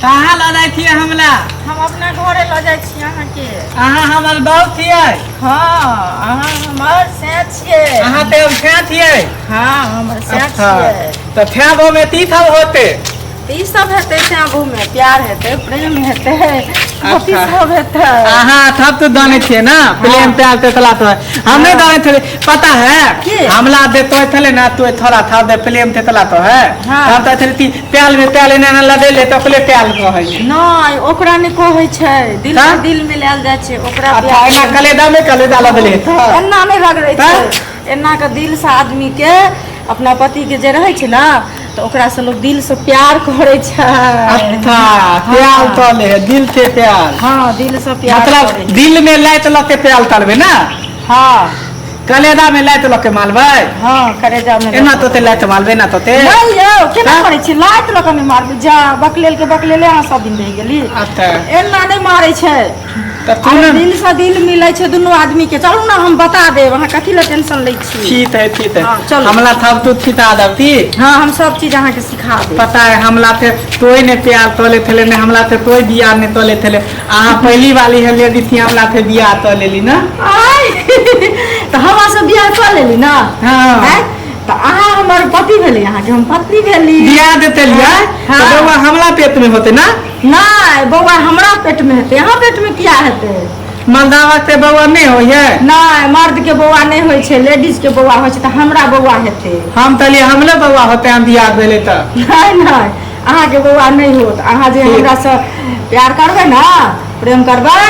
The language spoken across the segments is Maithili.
कहाँ लऽ जाइ छियै हमरा? हम अपना घरे लऽ जाइ छी अहाँके। अहाँ हमर बहू छियै? हँ, अहाँ हमर सैं छियै। अहाँ तऽ हम छे छियै? हँ, हमर सैं अच्छा छियै। तऽ छे बहू में ती सब होते? तऽ ई सब हेतै सैं बहू में, प्यार हेतै, प्रेम हेतै, अथी अच्छा। सब हेतै। अहाँ सब तो जानै छियै ना, प्रेम प्यार तेतला तो हम नहीं जानै छलियै, पता है? की? हमला दे तो थले ना तो थोड़ा था दे प्रेम तेतला तो है। हाँ। हम तो थले ती प्याल में प्याल एना एना लदे ले तो ओकरे प्याल कहै छै। नहि, ओकरा नहि कहै छै, दिल तऽ? से दिल मिलायल जाइ छै ओकरा। अच्छा, प्यार एना कलेजा में कलेजा लदले तऽ एना नहि रगड़ै तऽ? छै, एना के दिल से आदमी के अपना पति के जे रहै छै ने, तऽ ओकरा से लोग दिल से प्यार करै छै। अच्छा, प्याल तले है दिल से प्याल। हँ, दिल से प्यार मतलब करै छै। दिल में लाइत लऽ के प्याल तलबै ना? हँ। कलेजा में लाइत लऽ के मारबै? हँ, करेजा में। एना तोते लाइत मारबै ना तोते? नहि यौ, केना हँ? करै छी? लात लऽ कऽ नहि मारबै, जा बकलेल के बकलेले अहाँ सब दिन रहि गेली। अच्छा। एना नहि मारै छै। तऽ तू अरे ने दिल से दिल मिलै छै दुनू आदमी के। चलू ने, हम बता देब, अहाँ कथी लए टेंशन लै छी? ठीक है, ठीक है। हाँ, चलू। हमला थब तू थिता दबती। हँ, हम सब चीज अहाँके सिखा देब। पता है, हमला थे तोय ने प्यार तोले थेले ने, हमला थे तोय बियाह ने तोले थेले। अहाँ पहली वाली है लेडी थी, हमला थे बियाह तो लेली ना। आय, तऽ हमरा से बियाह कऽ लेली ना? हाँ। आँय? तऽ अहाँ हमर पति भेली, अहाँके हम पत्नी भेली। बियाह देते लिया। हाँ। तो बउआ हमला पेट में होते ना? नहि, बौआ हमरा पेट में हेतै, अहाँ पेट में किया हेतै? मर्दावा के बउआ नहीं होय है? नहि, मर्द के बौआ नहि होइ छै, लेडीज के बौआ होइ छै, तऽ हमरा बौआ हेतै। हम तलिए हमले बउआ होते, हम बियाह भेले तऽ। नहि नहि, अहाँके बौआ नहि होत। अहाँ जे ठीक। हमरासँ प्यार करबै ने, प्रेम करबै,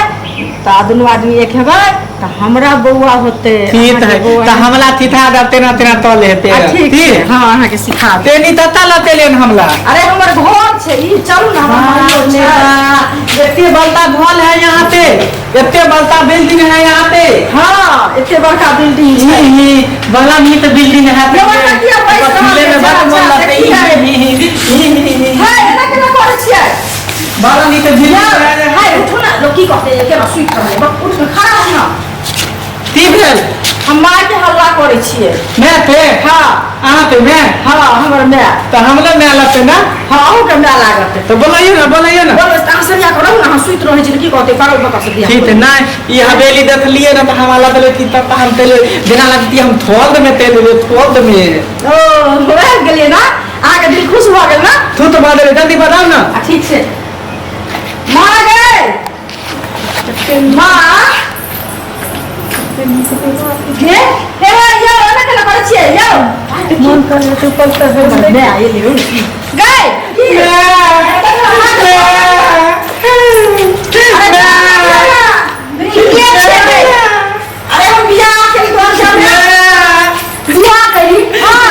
तऽ दुनू आदमी एक हेबै तऽ हमरा बौआ होतै। ठीक अहाँके है। बौआ तऽ नहि। हमला थिथा दब तेना तेना तले हेते। आ, ठीक छै, हँ, अहाँके सिखा देब। तेनी तत्ता लते लेन हमला। अरे, हमर घर छै ई, चलू ने, हमर माइयो छै। एते बड़का घर है यहाँ पे, एते बड़का बिल्डिंग है यहाँ पे। हँ, एते बड़का बिल्डिंग छै। ही बड़ा नीक बिल्डिंग है। ये बड़का किया बैस रहल मिले में छै? बड़ मन अच्छा, लगतै। देखियै। ही है, एना केना करै छियै? बड़ा नीक बिल्डिंग है। हाय, उठू ने, लोग की कहते जे केना सुति रहलै। बक, उठ ने, खड़ा हो ने। की भेल? हम माय के हल्ला करै छियै। मैं पे? हँ। अहाँ पे मैं? हँ, हमर माय। तऽ हमले मैं लगतै ना? हँ, अहूँके माय लागत। तऽ बोलैयौ ना, बोलैयौ ना। बोलो, अहाँ सरिया कऽ रहू ने, अहाँ सुति रहै छी तऽ की कहते पागल बका से बियाह। ठीक है ना, ई हवेली देखलिए ना तऽ हमरा लगलै कि तब हम तेल जेना लगती हम थोल में तेल लेलियै, थोल में। ओ भए गेलियै ना, अहाँके दिल खुश भऽ गेल ना? तू तऽ भऽ गेलै, जल्दी बताउ ना। आ ठीक छै। माँ गै, माँ गे, हे यौ, एना केना करै छियै यौ? मन कर तू पल हमर माय एलै हौ गै। की? अरे के छियै? अरे, हम बियाह केली, तोहर सामने बियाह केली। हाँ,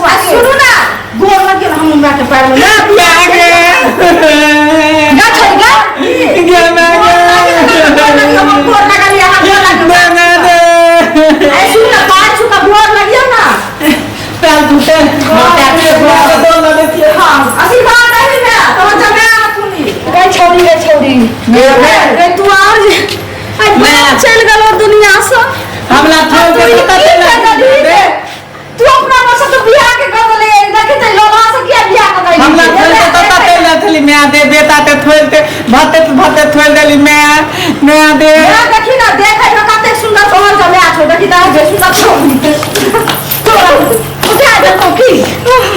आ सुनू ना, गोर लग गेल हम हमरा के पैर में ना बियाह केली। गा छोड़ गा। गोर लगलियै अहाँ, गोर लगलियै। अरे सुन ना, पैर छू कऽ गोर लगियौ ना। हाँ, आशीर्वाद दही ने तोहर जमाय हथुनी। गै छौड़ी, गै छौड़ी, गै तू आर जे आइ बाप चलि गेलो दुनिया से। हमला आ तू ई की कर देलही रे? तू अपना बस से बियाह के कर देले, देखी ते लोला से किया बियाह कर देली? हमला थोल के तत्ता तेल जाथली मैं दे बेटा ते थोल ते भाते भाते थोल देली मैं मैं दे। ना देखी ना, देखै में कतेक सुंदर तोहर जमाय छौ, देखी तऽ जे सुंदर छौ तोरा उठा देलकौ की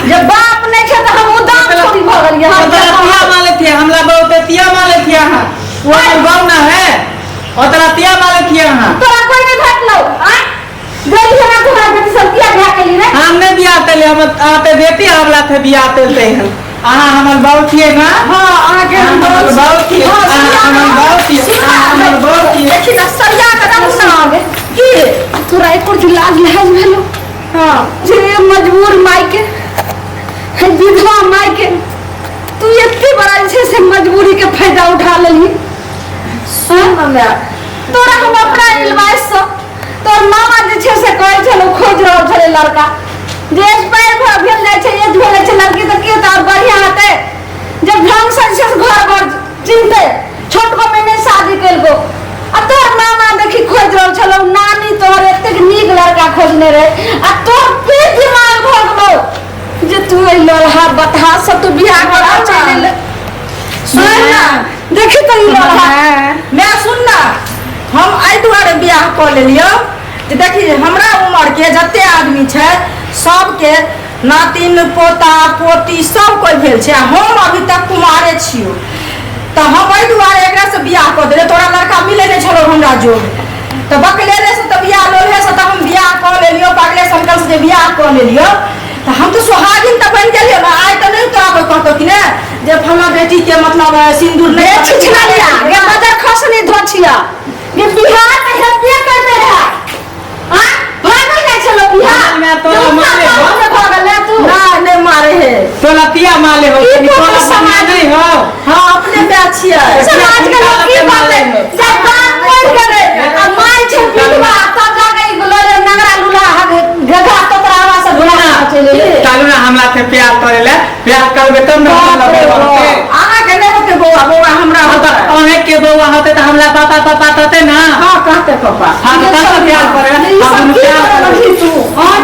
जे बाप नहि छै तऽ हम उदाम छोड़ी भऽ गेलियै हम। ओतरा तिया माले थे हमला, बहुत तिया माले थे अहाँ, वो हमर बाप ना है, ओतरा तिया माले थे अहाँ। तोरा कोई नहि भेटलौ? आँय गई हमरा, तोरा बेटी सब किया बियाह केली रे? हम नहीं बियाह तेले, हम आते बेटी हमला थे बियाह तेलते हैं। अहाँ हमर बाप छियै ना? हाँ, अहाँके हम अहाँ हमर बाप छियै। हाँ, अहाँ हमर बाप छियै। अहाँ हमर बाप छियै। देखी ना, सरिया के राखू ना की। तोरा एको दिन लाज लिहाज भेलो? हाँ। जे मजबूर माय के, हे विधवा माय के तू एते बड़ा जे छै से मजबूरी के फायदा उठा लेलही? सुन ना माय। तोरा हम अपना इलवाइस से तोर मामा जे छै से कहै छलौ, खोजि रहल छलै लड़का जे एक्सपायर भऽ भेल जाइ छै, एज भेल जाइ छै लड़की, तऽ के तऽ आओर बढ़िआँ हेतै जब ढंग से जे छै से घर बर चिन्हतै, छोटको में नहि शादी केलको। आ तोहर मामा देखी खोजि रहल छलौ, नानी तोहर एतेक नीक लड़का खोजने रहे, आ तोहर पे दिमाग भऽ गेलौ जे तू एहि ललहा बतहा से तू बियाह करा चलि एलै। देखी तऽ ई लड़हा मैं सुन ना, हम एहि दुआरे बियाह कऽ लेलियौ जे देखी हमरा उमर के जते आदमी छै सबके नातिन पोता पोती सब कोइ भेल छै आ हम अभी तक कुमारे छियौ। तऽ हम एहि दुआरे एकरासँ बियाह कऽ देलियै। तोरा लड़का मिलै नहि छलौ हमरा जोग, तऽ बकलेले से तऽ बियाह लोल्हेसँ तऽ हम बियाह कऽ लेलियौ, पगले संकल से जे बियाह कऽ लेलियौ तऽ हम तऽ सोहागिन तऽ बनि गेलियौ ने। आइ तऽ नहि तोरा कोइ कहतौ कि ने जे फल्लाँ बेटीके मतलब सिन्दूर नहि गे छिछलिया गे बजर खसनी धोछिया गे बिहार में हेबे करते रहे। हां भागल जाइ छलो बिहार मैं तोरा मारे हो। भऽ गेलै तू। नहि नहि मारे हे। तोला पिया माले हो ई तनी तो तोला समाज- समाज नहीं हो। हाँ अपने पे छियै। समाज के लोग की कहते जब बाप मर गेलै आ माय छै विधवा तब जाके ई लड़े नगरा लूल्हा गधा तोतरावा से बियाह चलि गेलै। चालू ना हमरा से प्यार करे ले, प्यार करबे तब ना हमरा बाप रे बौआ बाप। होते। अहाँके नहि होतै बौआ, बौआ हमरा हाँ, होतै। तऽ अहें के बौआ होते तऽ हमरा पापा पापा कहते ना। हाँ कहते पापा। हाँ तऽ तब ना प्यार करे ले, ई हम सब की प्यार करऽ करबै। लगली तू? हाँ?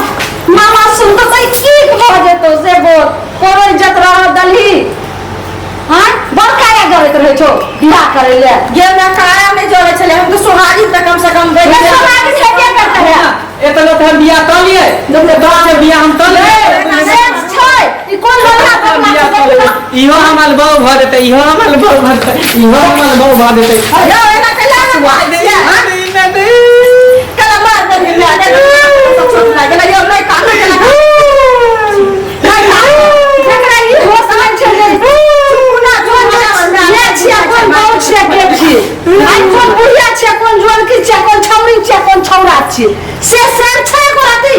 मामा सुन तऽ सही की भऽ जेतौ से बोल, कोनो इज्जत रहऽ दलही? हाँ बड़ काया जरैत रहै छौ बियाह करै ले। गे मैं काया नहि जरै छलै, हम तऽ सोहागिन तऽ कम से कम बनि गे गेल। सोहागिन हेबे करतै रहे। एतनो तऽ हम बियाह कऽ लियै, दस से बियाह हम कऽ लियै। से छै ई कोन लड़का बदमाश बियाह छै कऽ देखी लेबै। तऽ। इहो हमर बहू भऽ जेतै, इहो हमर बहू भऽ जेतै, इहो हमर बहू भऽ जेतै। यौ एना कैला ने मारै छियै, हाँ? कैला मार देलही माय, नहि तऽ चोट लागि गेलै। यौ नहि कानू, कैला कानू? नहि कानू। जकरा ई होश नहि छै जे चुप ना, चुप ना, ये छियै कोन बहू छियै के छियै, आइ कोन बुढ़िया छियै कोन जुअनकी छियै कोन छौरी छियै कोन छौरा छियै से सर छै एको रति।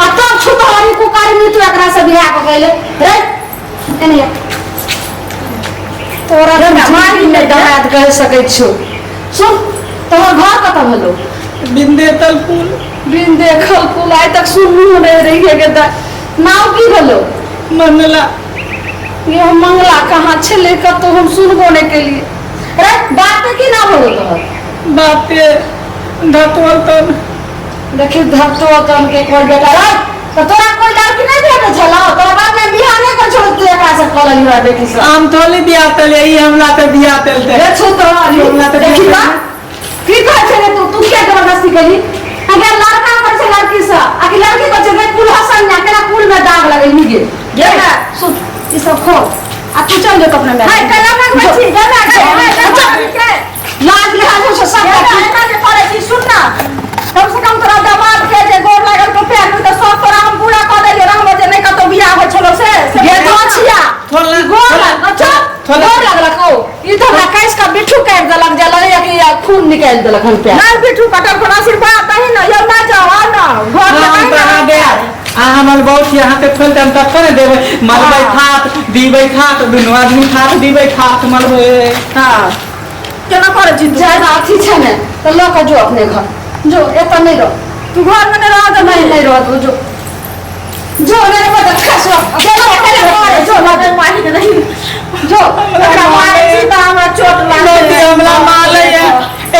आ तब छुतहरी कुकारी मृत्यु एकरा से बियाह कऽ गेलै रे। एने तोरा मारी नहि दराद कहि सकै छियौ। सुन तोहर घर कतऽ भेलौ? बिंदेतल पुल। बिंदेखल पुल आइ तक सुनलू नहि रहियै गे दाइ। नाम की भेलौ? मंगला। ये हम मंगला कहाँ छलै कतौ हम सुनबो नहि केलियै। रे बाप के की नाम भेलौ तोहर? बाप के धतोल तन। देखी धतोल तन के कोई बेटा रे तऽ तोरा कोई लड़की नहि भेटै छलौ? तोरा बाप ने बियाह नहि कर छलौ तू एकरा से कऽ लेलही हमरा बेटी से? हम थोड़ी बियाह तेलियै, ई हमरा से बियाह तेलतै। रे छौ तोरा हमरा तऽ देखी बियाह तऽ की कहै छै रे तू? तू किया जबरदस्ती केलही? अगर लड़का करै छै लड़की से आ कि लड़की करै छै रे कुल हसन ना केना कुल में दाग लगेलही गे? गे ना सुन ई सब खो आ तू चल जो अपना माय। हाय कैला मांगबै छी? गे माय, गे माय, गे माय, गे। लाज लिहाज से सब गे माय, एना जे करै छी सुन ना, कम से कम तोरा दमाद के जे गोर लागल तो पैर में तऽ सब तोरा हम पूरा कऽ देलियौ रहबो जे नहि कतौ बियाह होइ छलौ से से गे दोछिया थोड़ा- गोर थोड़ा- लागल चल थोड़ा- गोर लागलक ओ ई तऽ हमरा कैस कऽ बिट्ठू काटि देलक जे लगैया कि खून निकालि देलक हन पैर। नहि बिट्ठू कटल कोन आशीर्वाद दही ना यौ, ना जाओ आओ ना घर में हाँ, कहीं तऽ ना अहाँ देब। आ हमर बहू छी अहाँ के खोलि देब तब ने देबै। मलबै खात दीबै खात दुनू आदमी खात दीबै खात मलबै। हाँ केना करै छी तू? ज्यादा अथी छै ने तऽ लऽ कऽ जो अपने घर जो, एतऽ नहि रह। तू घर में नहि रह दे। नहीं नहीं रह तू जो जो मेरे को तो खसो जो जो जो मारे माही के नहीं जो एकरा मारै छी तऽ हमरा चोट नदी लागै। हमरा माले है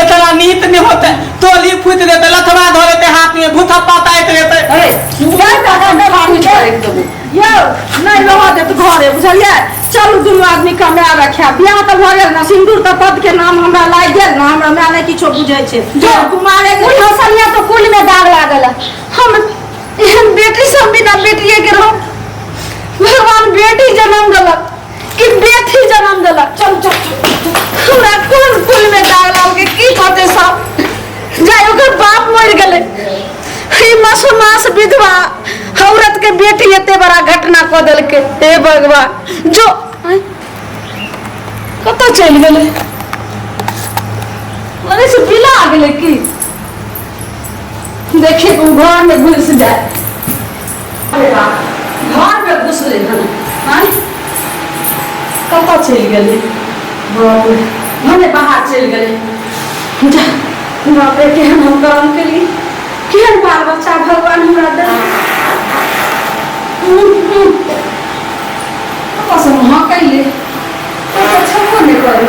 इतना नीत नहीं होते, तोली फूट देते, लथवा धो लेते हाथ में भूथप्पा ताइत लेते। अरे यौ नहि रह देत घरे बुझलियै। चलू दुनू आदमी कमाए रखायब, बियाह तऽ भऽ गेल ने, सिन्दूर तऽ पद के नाम हमरा लागि गेल ने, हमरा माय नहि किछो बुझै छै। जो कुमारे कुल हसनिया तो कुल में दाग लागल है। हम एहन बेटी सब बिना बेटिए के रहो, भगवान बेटी जन्म देलक कि बेटी जन्म देलक। चल चल हमरा कोन कुल में दाग लागल के की कहते सब जाय ओकर बाप मर गेलै। ई मसोमास विधवा औरत के बेटी एते बड़ा घटना कऽ देलकै। हे भगवान जो कतऽ चलि गेलै? लगै छै बिला गेलै की। देखिए ओ घर में घुस जाए, घर में घुसलै हन। आँय कतऽ चलि गेलै? बाप रे भने बाहर चलि गेलै। जा बाप रे केहन हम करम केलियै, केहन बाल बच्चा भगवान हमरा देलक। कतऽ से महकैले कतऽ छेबो नहि करै।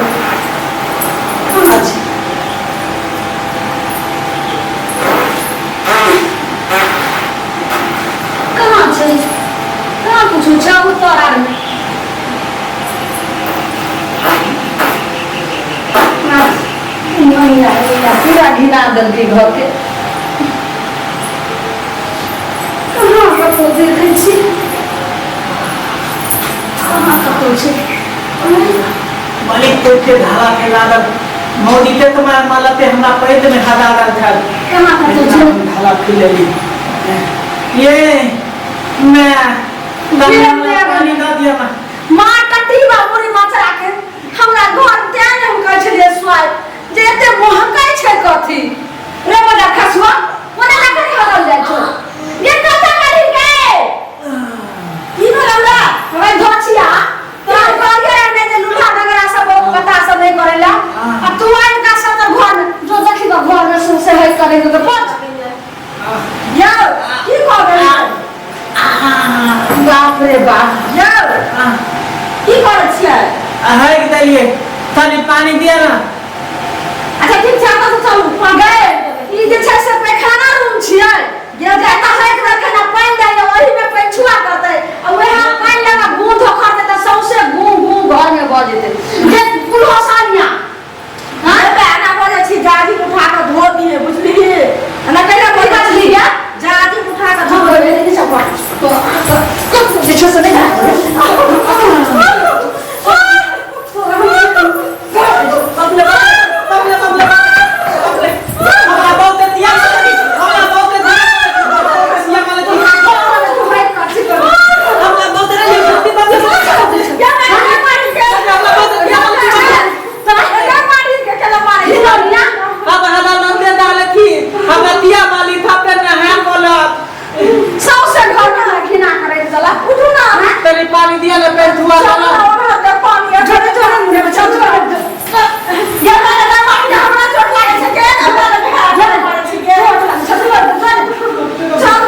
कहाँ छै? कहाँ छै? कहाँ कुछो छै उत्तर आरमे? पूरा घिना देलकै घरके। कहाँ कतौ देखै छी, कहाँ कतौ छै। मालिक कोई धारा के लागल मौजीते तुम्हारा मालते हमरा पैत में हदा दल छल। कहाँ कतौ छै? धारा फी लेली ये मैं पानी दऽ दिया माँ। माँ कटी बाबूरी मचरा के हमरा घर तें ने हम कहै छलियै सुआइ जे एते महकै छै कथी रे बड़ा खसुआ ओना लगा के हरल जाइ छौ ये कतऽ गेली गे? की भेल हमरा? हमरा धोछिया तोहर कहलियै ने जे लूल्हा डगरा सब बहुत पता सब नहि करै ला आ तू आनि का सब तऽ घर में जो देखी तऽ घर में सौंसे है करे तऽ पच यौ की कहबै? बाप रे बाप। यौ की करै छियै? अहै देलिए तनी पानी दिया ना। अच्छा ठीक छै, अहाँ सब चलू गए। ई जे छै से पैखाना रूम छियै जे जाता है एक रखना पानि दै ओही में पैछुआ करतै आ वएह पानि लगा गूं धोखर देतै सौंसे गूं गूं घर में भऽ जेतै जे कुल्हो सानिया। हाँ एना भऽ जाइ छी जाजिम उठा कऽ धो दिहे बुझलिही? एना कैला की भऽ बजली जाइ गे? जाजिम उठा कऽ हम धो। बोले नहीं सब जे छै से नहीं। बबले बबले बबले बबले हमरा बहुत दिया, हमरा बहुत दिया, दिया माले हमरा बहुत दिया बबले बबले। अब हमरा नंदे डालथी हमरा दिया माली थापे न है बोलत। सौंसे घर में घिना करे चला उठू ना। तनी पानी दिया ले पेट धुआ लाला। झोरे झोरे मुँह में चल झोरे ये मारे ना मारे हमरा चोट लागे छै के झोरे चल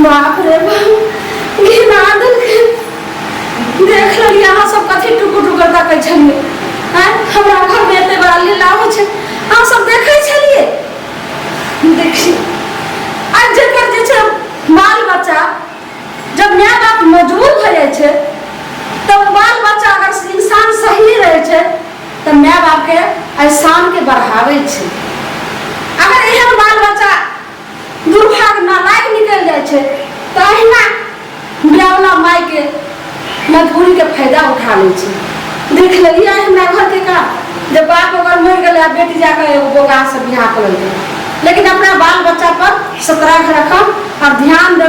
बाप रे बाप घिना देलकै। देख लेलियै अहाँ सब कथी टुकुर टुकुर तकै छलियै आँय? हमरा घर में एते बड़ा लीला होइ छै अहाँ सब देखै छलियै? देखी आ जकर जे छै बाल बच्चा जब माय बाप मजबूर भऽ जाइ छै तब बाल बच्चा अगर इंसान सही रहै छै तऽ माय बापके एहसानके बढ़ाबै छै। अगर एहन बाल बच्चा दुर्भाग्य नालायक निकलि जाइ छै तऽ अहिना ब्यावला मायके मजबूरीके फायदा उठा लै छै। देख लेलियै हमरा घरके का जे बाप अगर मरि गेलै आ बेटी जाकऽ एगो बोगासँ बियाह कऽ लेलकै। लेकिन अपना बाल बच्चा पर सतर्क रखब और ध्यान देब।